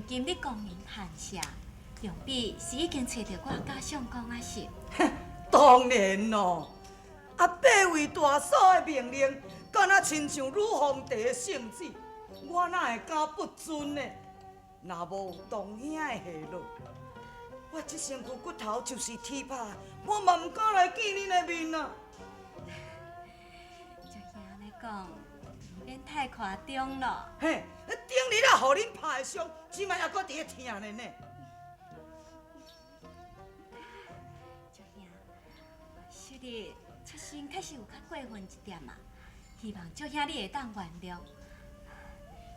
今你光臨寒舍，想必是已經揣著我佮相公啊是？當然咯，阿伯為大嫂的命令，敢若親像女皇帝的聖旨，我哪會敢不遵呢？若無堂兄的下落，我這身軀骨頭就是鐵拍，我嘛毋敢來見恁的面啊！叔兄按呢講，毋免太誇張咯。嘿，頂日啊，予恁拍的傷，這擺猶閣佇咧疼咧呢。叔兄，昔日妾身確實有較過分一點啊，希望叔兄你會當原諒。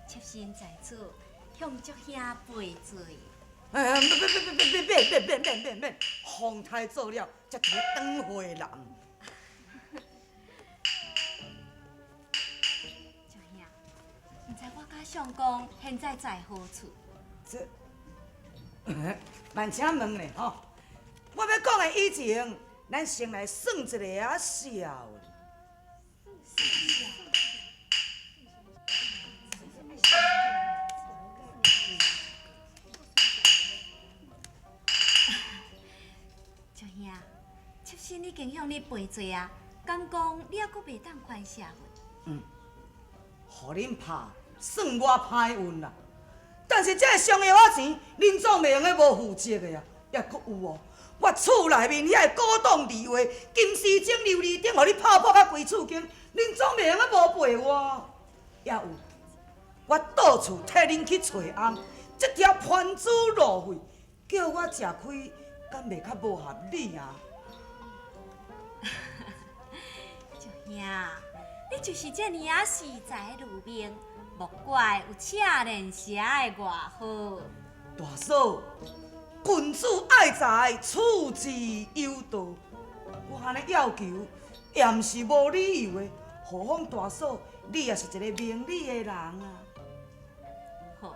妾身在此向叔兄賠罪。哎，免免免免免免免免免免，風太做了，才佇咧轉回人。叔兄，毋知我佮相公現在在何處？這，慢請問咧吼，我欲講的以前，咱先來算一个仔數。叔兄，妾身已經向你賠罪啊，敢講你猶閣袂當寬赦阮？嗯，予恁拍算我歹運啦，但是這个傷藥仔錢，恁總袂用得無負責的啊，猶閣有哦。我厝內面遐个古董字畫、金絲鐘、琉璃燈，予你拍破甲規厝間，恁總袂用得無賠我。猶有，我倒厝替恁去揣翁，這條番珠路費，叫我食虧，敢袂較無合理啊？叔兄，你就是這爾仔惜財如命，莫怪有赤練蛇的外號。大嫂。君子愛財，取之有道。我按呢要求，也毋是無理由的。何況大嫂，你也是一个明理的人啊。好，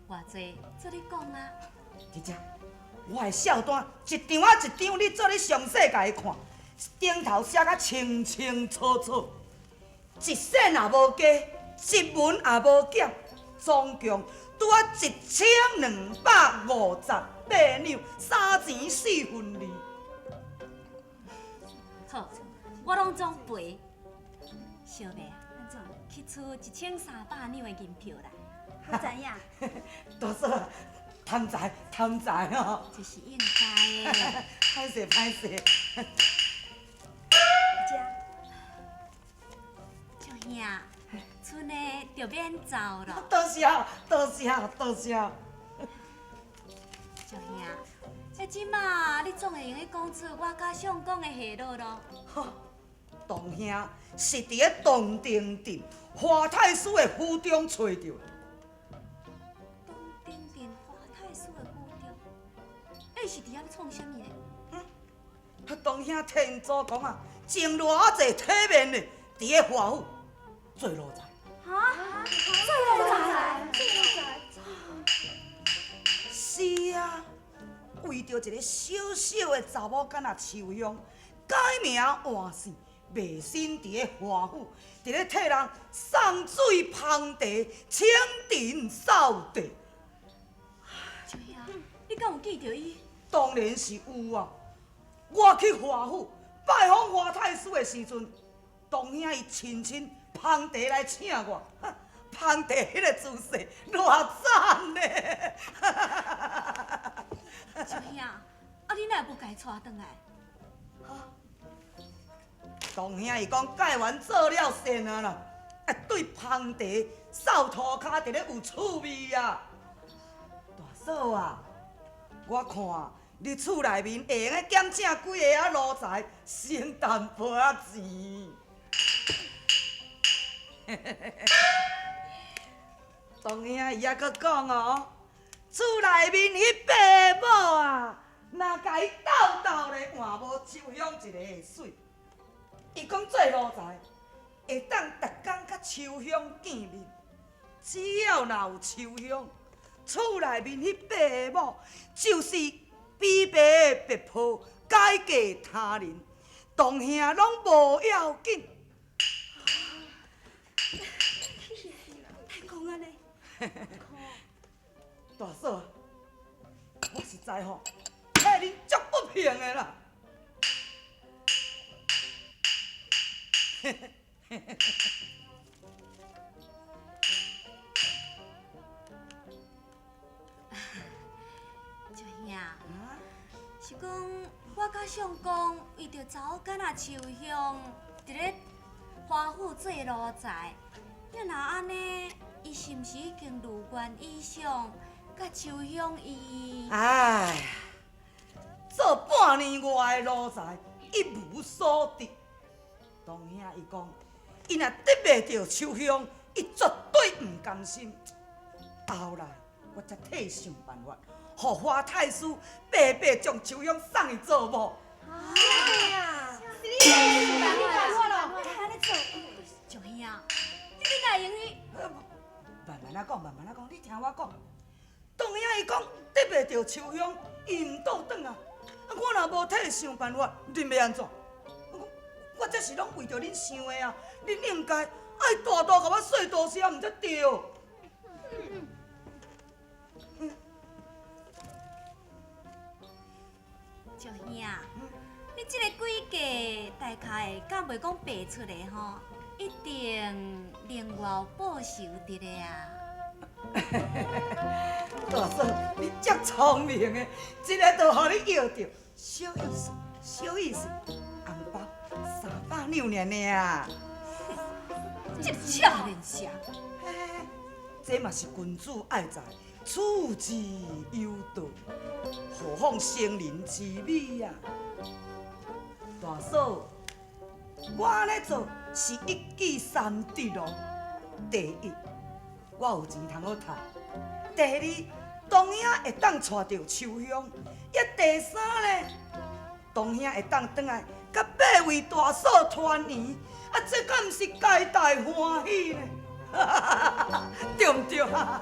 偌濟做你講啊。佇遮，我的數單一張仔一張，你做你詳細共伊看，頂頭寫甲清清楚楚，一仙也無加，一文也無減，總共拄仔1258兩三錢四分二。好，我攏總賠。小妹啊，按怎去出1300兩的銀票來？我知影。大嫂，貪財貪財哦。這是應該的。歹勢歹勢。姐。叔兄，賰的就免走了。多謝多謝多謝。叔兄，這這馬你總會用得講出我佮相公的下落囉。堂兄是佇咧洞庭鎮華太師的府中揣著。洞庭鎮華太師的府中，伊是佇遐咧創啥物咧？嗯，堂兄替𪜶祖公啊，前偌濟體面的，佇咧華府做奴才。哈？做奴才？做奴才？是啊，為著一个小小的查某囡仔秋香，改名換姓，賣身佇咧華府，佇咧替人送水捧茶、清塵掃地。秋香，你敢有見著伊？當然是有啊！我去華府拜訪華太師的時陣，堂兄伊親身捧茶來請我，捧茶彼个姿勢偌讚呢！秋兄，啊你哪會無共伊帶轉來？堂兄伊講蓋完做了善啊啦，啊對捧茶掃塗跤佇咧有趣味啊！大嫂啊，我看你厝內面會用得減請幾个仔奴才，省淡薄仔錢。堂兄伊猶閣講哦，厝內面彼八个某啊，若共伊鬥鬥咧換無秋香一个會媠。伊講做奴才會當逐工佮秋香見面，只要若有秋香，厝內面彼八个某就是卑微的婢婆，改嫁他人，堂兄攏無要緊。太講按呢？大嫂，我實在吼，替恁足不平的啦。石兄，是講我佮相公為著查某囡仔秋香，佇咧華府做奴才，你若按呢，伊是毋是已經如願以償？佮秋香伊……哎，做半年外的奴才，一無所得。當兄伊講，伊若得袂著秋香，伊絕對毋甘心。後來我才替想辦法，予華太師白白將秋香送伊做某。哎呀，是你想辦法咯，你按呢做，石兄，你哪會用伊？慢慢仔講，慢慢仔講，你聽我講。當兄伊講得袂著秋香，伊毋倒轉啊！我若無替伊想辦法，恁欲按怎？我這是攏為著恁想的啊！恁應該愛大大共我說多謝，毋才對。石兄，你這個詭計大概敢袂講白出來吼？一定另外有報酬佇咧啊！大嫂，你遮聰明的，這个就予你搖著，小意思，小意思，紅包300兩爾爾。這個赤臉蛇！這嘛是君子愛財，取之有道，何況成人之美啊！大嫂，我按呢做是一舉三得咯。第一，我有錢通好趁；第二，當兄會當娶著秋香；抑第三咧，當兄會當轉來佮八位大嫂團圓，啊，這敢毋是皆大歡喜呢？對毋對啊？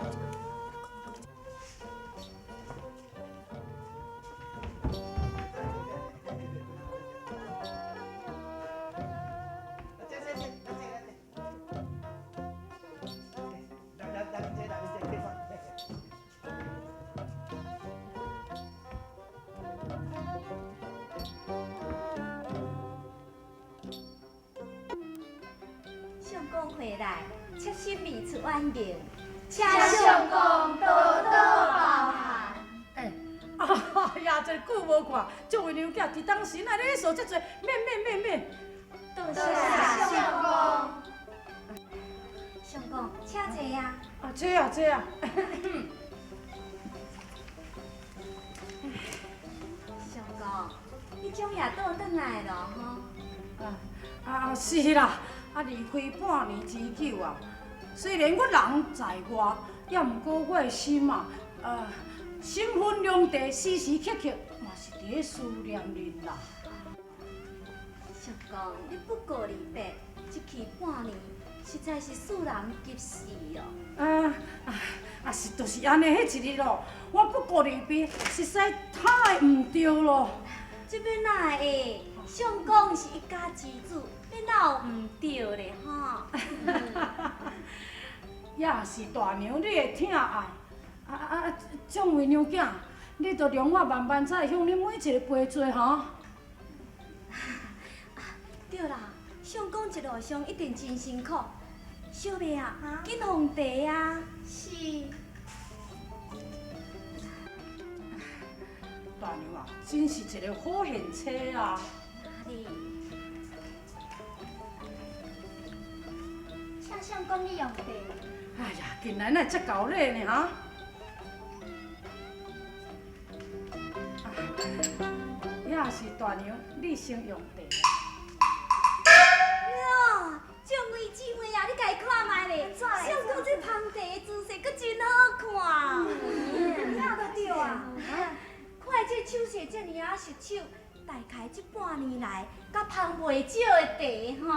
相公回來，妾身未出遠迎，請相公多多包涵。哎，啊呀，這久無看，這位娘囝佇當時哪禮數遮濟，免免免免。多謝相公。相公，請坐啊。啊，坐啊坐啊。相公，你終也倒轉來咯吼？啊啊是啦。啊，離開半年之久啊，雖然我人在外，也毋過我的心啊，心分兩地，時時刻刻嘛是佇咧思念恁啦。相公，你不告而別，一去半年，實在是使人急死哦。啊是，就是按呢，彼一日咯，我不告而別，實在太毋對咯。這欲哪會？相公是一家之主，欲哪有毋對咧？吼！也是大娘你的疼愛，啊！眾位娘囝，你著容我慢慢再向恁每一个賠罪吼。對啦，相公一路上一定真辛苦。小妹啊，緊奉茶啊。是。大娘啊，真是一個好賢妻啊！哪裡？請相公你用茶。哎呀，近來哪會遮厚禮呢？哈！也是大娘，你先用茶。喲，眾位姊妹啊，你家看覓咧，相公這捧茶的姿勢閣真好看。哪都對啊！看伊這手勢遮爾仔熟手，大概這半年來，閣捧袂少的茶吼。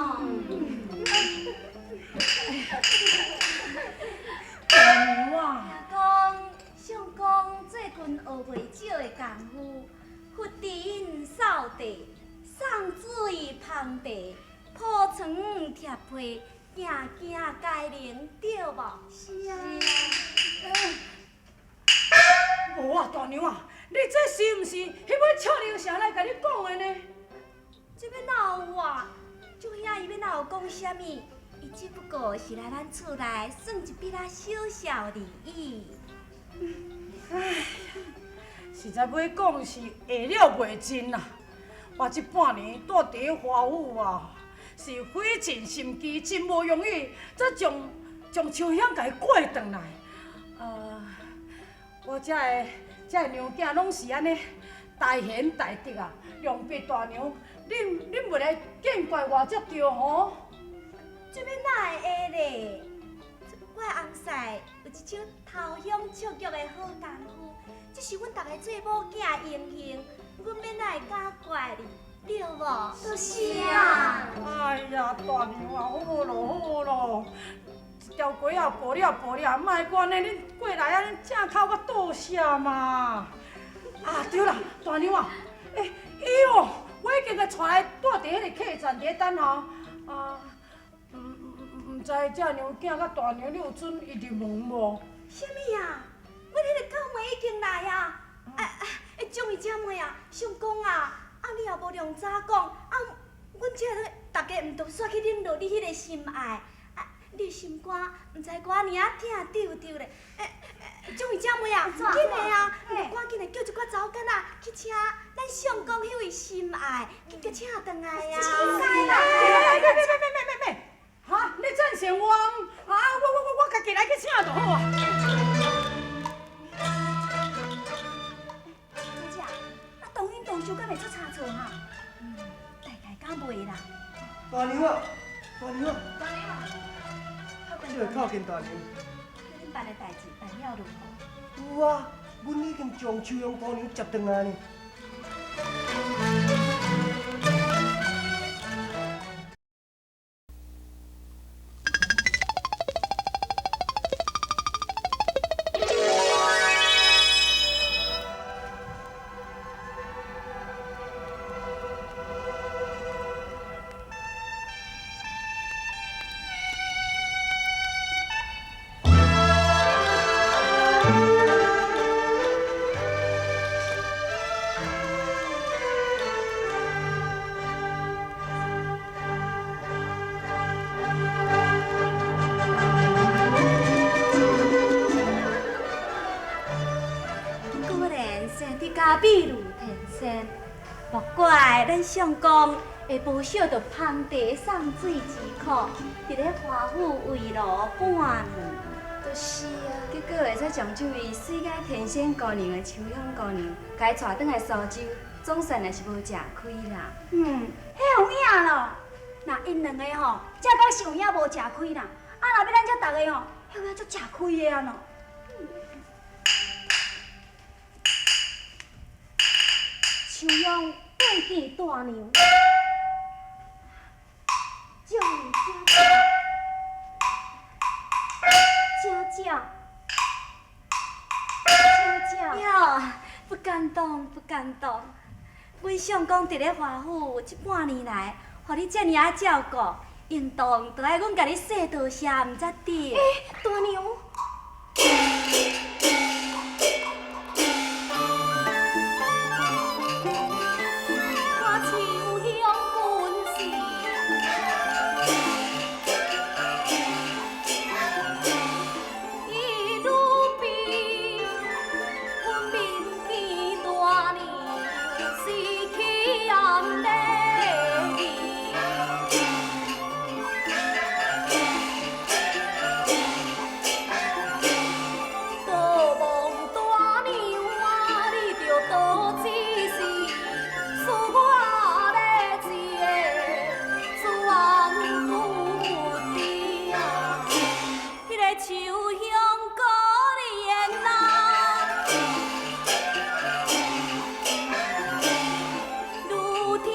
大娘啊！聽講相公最近學袂少的功夫，拂塵掃地、送水捧茶、鋪床貼被，件件皆靈，對無？是啊。大啊，大娘啊，你這是毋是彼尾笑玲城來共你講的呢？這欲哪有啊？舅兄伊欲哪有講啥物？伊只不過是來咱厝內算一筆仔小小而已。哎呀，實在欲講是下了袂盡啊！我這半年蹛佇華府啊，是費盡心機，真無容易，才將將秋香共伊過轉來。我這个這个娘囝攏是按呢大賢大德啊，良弼大娘，恁恁袂來見怪我才對吼？這欲哪會會咧？我的翁婿有一手偷香笑腳的好功夫，這是阮逐家做某囝的榮幸，阮欲哪會敢怪你？對無？就是啊。哎呀，大娘啊，好咯好咯，一條雞仔薄了薄了，莫閣按呢，恁過來按呢正口閣多謝嘛。啊對啦，大娘啊，欸，伊哦，我已經共帶來蹛佇彼个客棧佇咧等候。啊，毋知這娘囝佮大娘，你有准伊入門無？啥物啊？阮彼个狗妹已經來啊！啊啊！將伊姐妹啊，相公啊，啊你也無量早講，啊，阮這逐家毋都煞去領落你彼个心愛，啊，你的心肝毋知偌爾仔疼丟丟咧。欸，將伊姐妹啊，緊的啊，你趕緊的叫一寡查某囡仔去請咱相公彼位心愛，去閣請轉來啊！來來來，免免免免免免，哈，你贊成我，啊，我我我我家己來去請就好啊。小姐，啊，當因動手敢會出差錯哈？嗯，大概敢袂啦。大娘啊，大娘啊，大娘啊，這個靠近大娘。恁辦的代誌辦了如何？有啊，阮已經將秋香姑娘接轉來呢。果然生得甲美如天仙，莫怪咱相公會無受著芳茶送水之苦，佇咧華府慰勞半年。就是啊，結果會使將這位水甲天仙姑娘的秋香姑娘，共伊帶轉來蘇州，總算也是無食虧啦。嗯，彼有影咯。若𪜶兩個吼，才敢是有影無食虧啦。啊，若欲咱遮逐个吼，彼有影足食虧的啊喏。秋香拜見大娘，祝你姐姐，姐姐，哟，不敢當，不敢當。阮相公佇咧華府這半年來，予你這爾仔照顧，應當著愛阮共你說多謝，毋才對。欸，大娘。我秋香本是伊女婢，阮面见大娘是起暗礼义。多望大娘啊，你著多指示，使我咧一个自安不知啊。彼个秋香可怜啊，如天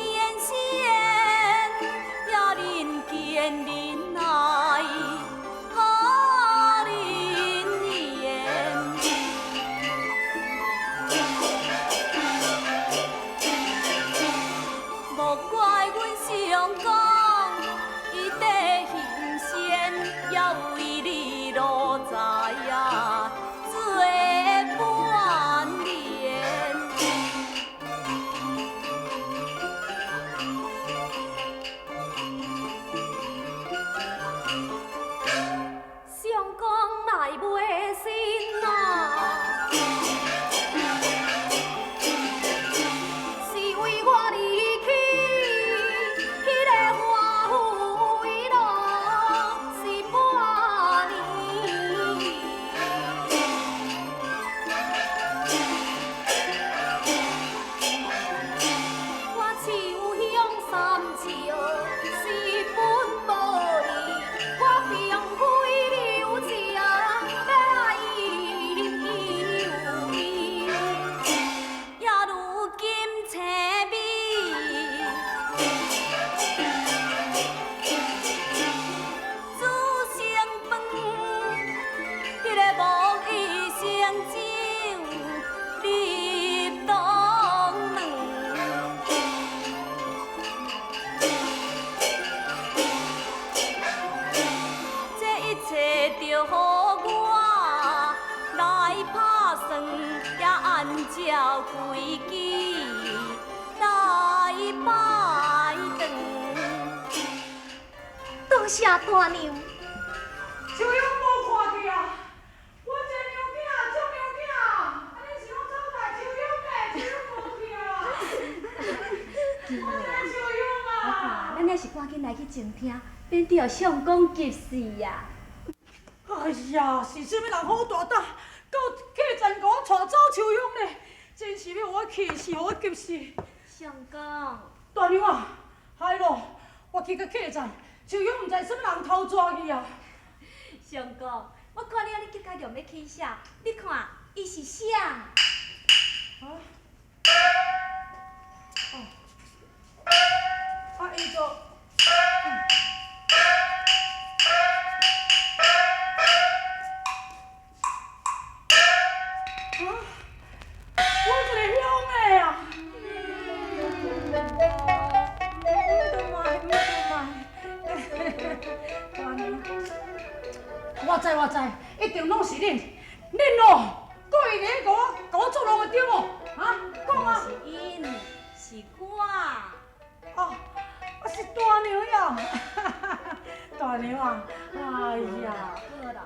照规矩来拜堂。多谢大娘。秋香无看去啊！我这娘囝，这娘囝，啊，恁是拢走大秋香的，秋香无去啊！我这秋香啊！咱还是赶紧来去前厅，免得予相公急死啊！哎呀，是啥物人好大胆，到客栈共我带走秋香咧？真是欲我气死，予我急死！相公，大娘啊，害咯，我去到客栈，秋香毋知啥物人偷抓去啊！相公，我看你按呢急甲用欲起痟，你看伊是谁？啊？哦，啊，伊就。啊！我一个乡的啊！唔对嘛，唔对嘛，大娘，我知我知，一定拢是恁，恁哦，故意咧共我作弄的对无？哈，讲啊！是𪜶，是我。哦，啊是大娘呀，大娘啊，哎呀，好啦，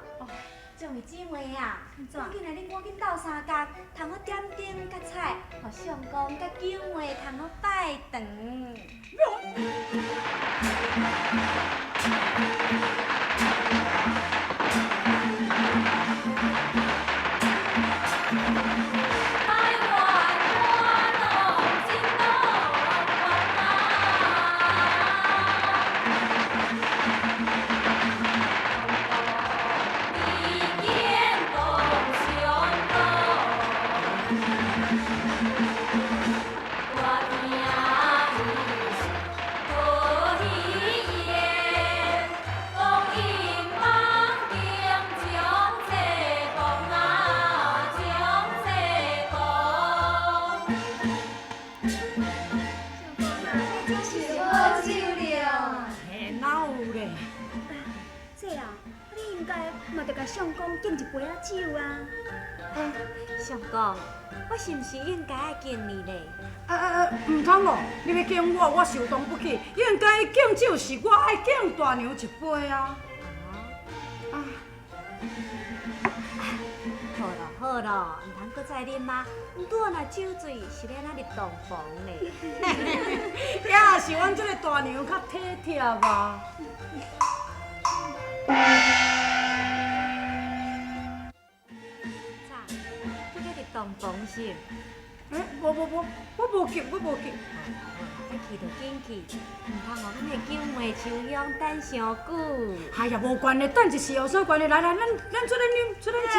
众位姊妹啊，赶紧来，恁赶紧斗相共，通好点灯佮彩，予相公佮九妹通好拜堂。相公敬一杯仔酒啊！相公，我是毋是应该爱敬你咧？啊，毋通哦！你欲敬我，我受当不起。应该敬酒是我爱敬大娘一杯啊！啊！好咯好咯，毋通阁再啉啊！毋过若酒醉是欲按怎入洞房咧？也是阮这个大娘较体贴啊！洞房是？欸，无无无，我无急，我无急。爱去就紧去，毋通予阮的九妹秋香等伤久。哎呀，无关系，等一时有啥关系？来来，咱出来啉，出来食。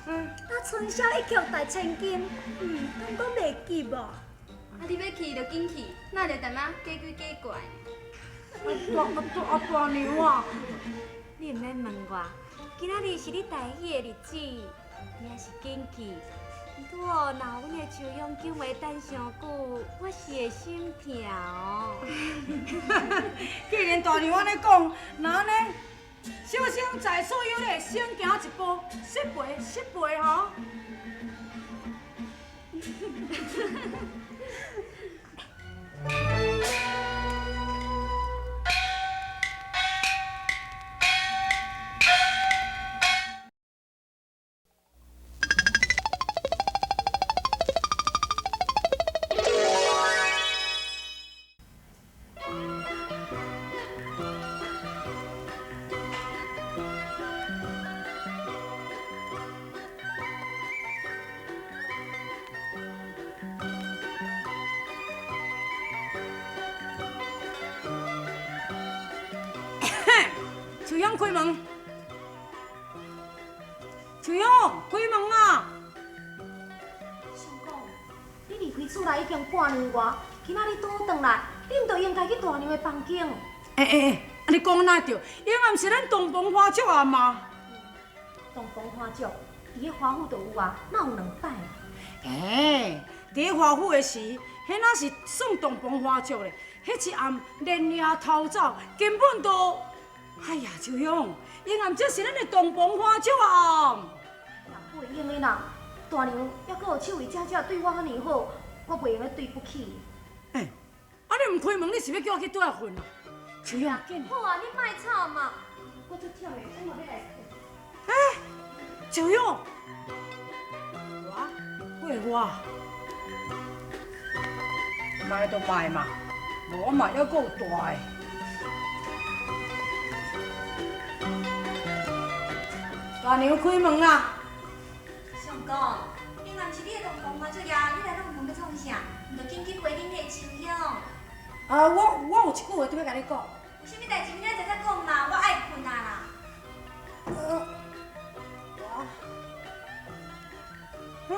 嗯。那春宵一刻值千金，敢讲袂急无？啊，你欲去就紧去，哪会踮仔假鬼假怪？大娘啊！你毋免问我，今仔日是你大喜的日子，你还是紧去。拄哦，若予阮的秋香九妹等伤久，我是会心疼哦。既然大娘按呢讲，那按呢，小生在此有礼，先行一步，失陪失陪吼。秋香开门，秋香开门啊！相公，你离开厝内已经半年外，今仔日拄转来，你毋就应该去大娘的房间？欸，啊你讲哪对？永远是咱洞房花烛暗嘛？洞房花烛，伫咧华府就有啊，哪有两摆？欸，伫咧华府的时，彼哪是算洞房花烛咧？彼一暗连夜偷走，根本就……哎呀，秋香，永远这是咱的洞房花烛暗。若不会用的啦，大娘犹阁有手艺正正对我遐尔好，我袂用得对不起。欸，啊你毋开门，你是欲叫我去倒来睏啊？秋香，好啊，你莫吵嘛，我足忝的，我嘛欲来睏。欸，秋香，我，喂我，莫就莫嘛，无我嘛犹阁有大的。大娘开门啦！相公，因若毋是你的弄房嘛作业，你来弄房欲创啥？毋就紧去陪恁彼个秋香。啊，我有一句话拄欲共你讲。有啥物代志，明仔载再讲嘛，我爱睏啊啦。我，唉。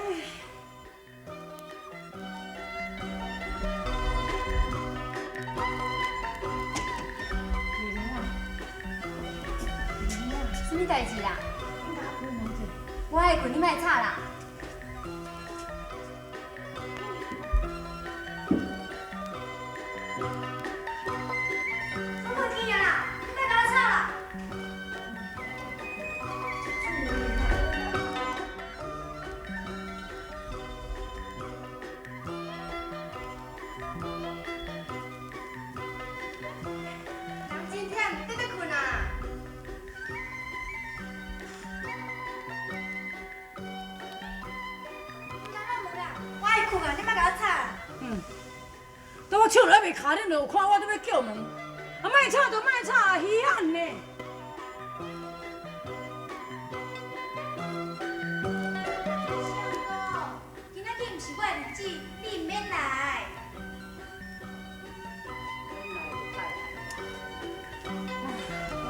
啥物代志啦？我爱睏，你莫吵啦。我睏去啊啦，你莫共我吵啦。人真忝，你欲睏啊？我爱睏啊，你莫共我吵。嗯，当我手还袂跤，恁就有看我伫欲叫门。啊，莫吵就莫吵，稀罕呢。相公，今仔日毋是我的日子，你毋免来。免来就歹来。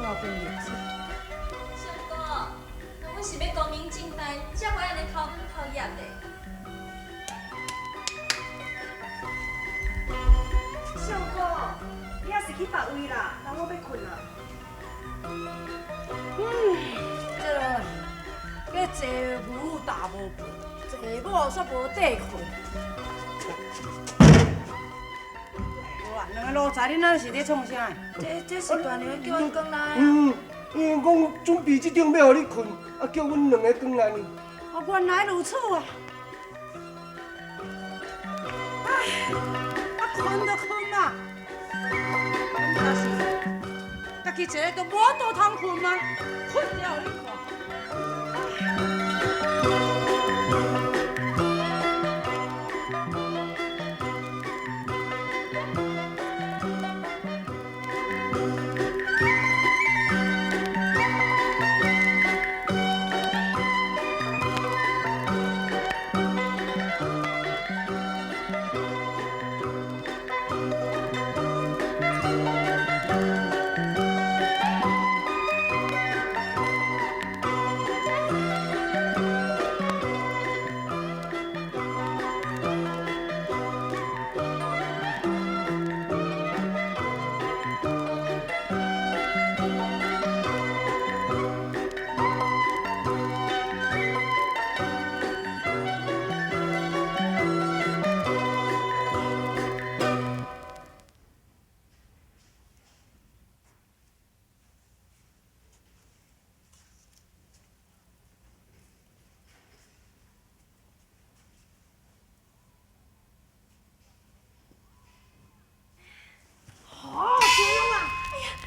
我变日子。相公，若阮是欲光明正大，才袂按呢偷恩偷义的。相公，你抑是去别位啦，人我欲睏啦。嗯，这个叫坐牛踏无步，坐某煞无地睏。无啦，两个奴才，恁那是咧创啥？这是大娘叫阮转来啊。嗯，因讲准备这顶欲予你睏，啊叫阮两个转来呢。啊，原来如此啊！唉，啊睏就睏嘛，但是家己一个都无法度通睏啊，睏一下予你看。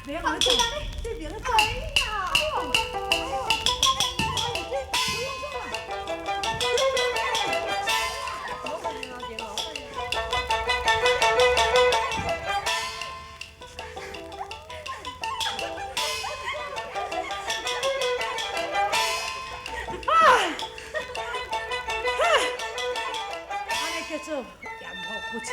别乱走，这边走。哎呀！哎，按呢叫做艳福不浅。